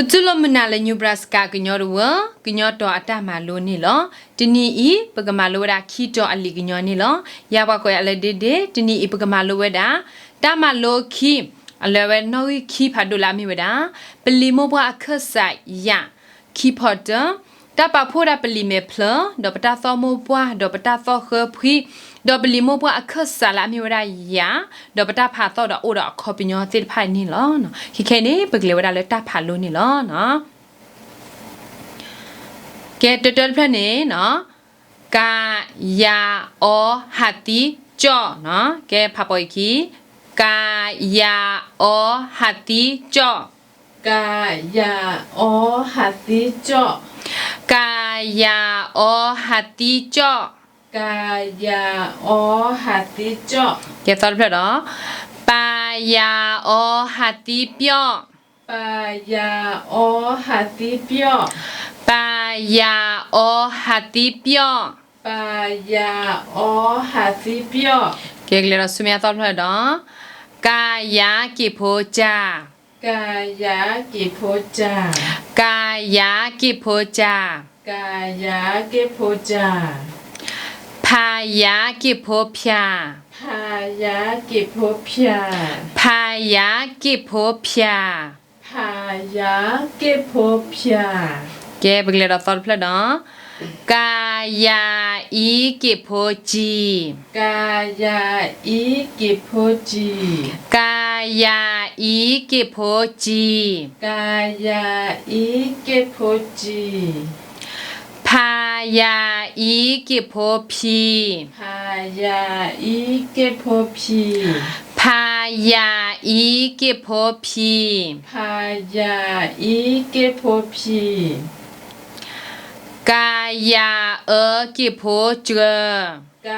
ပတူၢ်လိာ်မုာ်နၤလၢ Nebraska ကညီတဝၢ ကညီတီၤအတၢ်မၤလိန့ၣ်လီၤ. တနံၤအံၤ ပကမၤလိဝဲဒၣ်ခံတီၤအလံာ်ကညီန့ၣ်လီၤ. ယၤပှၤကိးယၤလၢဒ့ဒ့, တနံၤအံၤပကမၤလိဝဲဒၣ် တၢ်မၤလိခံ အလၢအဝဲနီၣ်ဂံၢ်ခံဖးဒိၣ်လၢအမ့ၢ်ဝဲဒၣ် ပလံာ်မိၢ်ပှၢ်အခၢၣ်စးယၤ ခံဖီတၢၢ်, တၢ်ပာ်ဖှိၣ်ဝဲဒၣ်ပလံာ်မဲာ်ဖျၢၣ် ဒီးပတၢ်သီၣ်မိၢ်ပှၢ် ဒီးပတၢ်သီၣ်ဃၢဖှံ, ဒီးပလံာ်မိၢ်ပှၢ်အခၢၣ်စးလၢအမ့ၢ်ဝဲဒၣ်ယၤ, ဒီးပတၢ်ဖးသီၣ်ဒီးအိၣ်ဒီးအခီပညီသ့ၣ်တဖၣ်န့ၣ်လီၤ. ခဲခဲအံၤန့ၣ် ပကလဲၤဝဲဒၣ်လၢတၢ်ဖးလိန့ၣ်လီၤ. ကဲ တၢတၢတဖျၢၣ်န့ၣ် က ယၤ အီ ဟးသံ ကၠီၣ်, ကဲဖးပိာ်အခံ, က ယၤ အီ ဟးသံ ကၠီၣ်, က ယၤ အီ ဟးသံ ကၠီၣ်, က ယၤ အီ ဟးသံ ကၠီၣ်, က ယၤ အီ ဟးသံ ကၠီၣ်, ကဲသီတဖျၢၣ်ဒီး ပ ယၤ အီ ဟးသံ ပၠီၣ်, ပ ယၤ အီ ဟးသံ ပၠီၣ်, ပ ယၤ အီ ဟးသံ ပၠီၣ်, ပ ယၤ အီ ဟးသံ ပၠီၣ်, ကဲကလဲၤဒီးဆူမဲာ်ညါသီတဖျၢၣ်ဒီး က ယၤ က့ၣ်ဖိ ကၠၢ်, က ယၤ က့ၣ်ဖိ ကၠၢ်, က ယၤ က့ၣ်ဖိ ကၠၢ်, က ယၤ က့ၣ်ဖိ ကၠၢ်, ဖ ယၤ က့ၣ်ဖိ ဖၠၣ်, ဖ ယၤ က့ၣ်ဖိ ဖၠၣ်, ဖ ယၤ က့ၣ်ဖိ ဖၠၣ်, ဖ ယၤ က့ၣ်ဖိ ဖၠၣ်, ကဲပကလဲၤဒီးသီတဖျၢၣ်ဒီး က ယၤ အံ က့ၣ်ဖိ ကၠံၣ်, က ယၤ အံ က့ၣ်ဖိ ကၠံၣ်, က ယၤ အံ က့ၣ်ဖိ ကၠံၣ်, က ယၤ အံ က့ၣ်ဖိ ကၠံၣ်, ဖ ယၤ အံ က့ၣ်ဖိ ဖံၣ်, ဖ ယၤ အံ က့ၣ်ဖိ ဖံၣ်, ဖ ယၤ အံ က့ၣ်ဖိ ဖံၣ်, ဖ ယၤ အံ က့ၣ်ဖိ ဖံၣ်, က ယၤ အၢ က့ၣ်ဖိ ကၢၢ်, က ယၤ အၢ က့ၣ်ဖိ ကၢၢ်, က ယၤ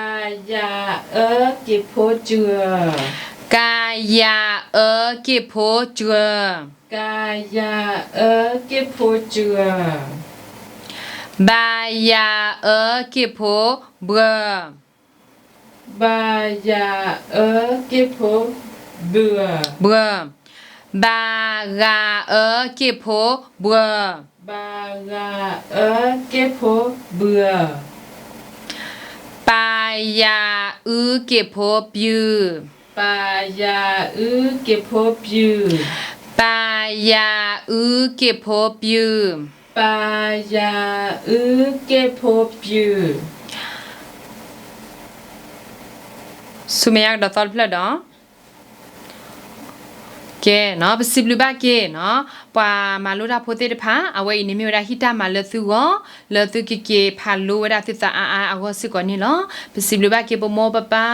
အၢ က့ၣ်ဖိ ကၢၢ်, က ယၤ အၢ က့ၣ်ဖိ ကၢၢ်, ဘ ယၤ အၢ က့ၣ်ဖိ ဘှၢၣ်, ဘ ယၤ အၢ က့ၣ်ဖိ ဘှၢၣ်, ဘှၢၣ်, ဘ ဂၤ အၢ က့ၣ်ဖိ ဘှၢၣ်, ဘ ဂၤ အၢ က့ၣ်ဖိ ဘှၢၣ်, ပ ယၤ အု က့ၣ်ဖိ ပုၢ်, ပ ယၤ အု က့ၣ်ဖိ ပုၢ်, ပ ယၤ အု က့ၣ်ဖိ ပုၢ်, ပ ယၤ အု က့ၣ်ဖိ ပုၢ်, ဆူမဲာ်ညါကဒီးသီတဖျၢၣ်ဒီး ကဲ ပစံးဘျုးဘၣ်က့ၤ ပှၤမၤလိတၢ်ဖိသ့ၣ်တဖၣ် အဝဲအံၤန့ၣ်မ့ၢ်ဝဲဒၣ်ဟံၣ်တၢ်မၤလၢသုဂီၢ် လၢသုကက့ၤဖးလိဝဲဒၣ်သုသးအါအါအဂီၢ်စ့ၢ်ကီးန့ၣ်လီၤ. ပစံးဘျုးဘၣ်က့ၤပမိၢ်ပပၢ်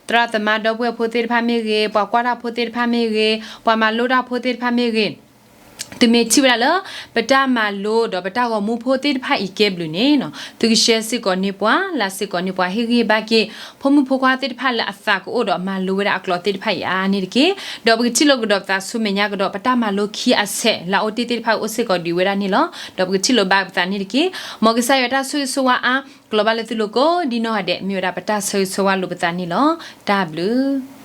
သရၣ်သမါဒီပုၢ်ဝဲၢ်ဖိသ့ၣ်တဖၣ်မ့ၢ်ဂ့ၤ, ပှၤကွၢ်တၢ်ဖိသ့ၣ်တဖၣ်မ့ၢ်ဂ့ၤ, ပှၤမၤလိတၢ်ဖိသ့ၣ်တဖၣ်မ့ၢ်ဂ့ၤ သုမ့ၢ်ထံၣ်ဝဲဒၣ်လၢ ပတၢ်မၤလိဒီးပတၢ်ဂီၤမူဖိသ့ၣ်တဖၣ်အံၤကဲဘျုးန့ၣ် သုက share စ့ၢ်ကီးန့ၢ်ပှၤ like စ့ၢ်ကီးန့ၢ်ပှၤ ဟ့ၣ်ဂံၢ်ဟ့ၣ်ဘါက့ၤ ဖိမုၣ်ဖိခွါသ့ၣ်တဖၣ်လၢအသးကအိၣ်ဒီးမၤလိဝဲဒၣ်အကျိာ်သ့ၣ်တဖၣ်အံၤအါအါန့ၣ်တက့ၢ်. ဒီးပကထံၣ်လိာ်ကဒီးပသးဆူမဲာ်ညါကဒီး ပတၢ်မၤလိခံအဆဲးလၢအအိၣ်တ့ၢ်သ့ၣ်တဖၣ်အိၣ်စ့ၢ်ကီးဒံးဝဲဒၣ်န့ၣ်လီၤ. ဒီးပကထံၣ်လိာ်ဘၣ်ပသးန့ၣ်တက့ၢ်. မ်ကစၢ်ယွၤတၢ်ဆိၣ်ဂ့ၤဆိၣ်ဝါအါ ကလီၤဘၣ်လၢသုလိၤကိးဒ်နီၢ်ဂၤဒဲး မ့ၢ်ဝဲဒၣ်ပတၢ်ဆၢဂ့ၤဆၢဝါလိာ်ပသးန့ၣ်လီၤ. တၢ်ဘျုး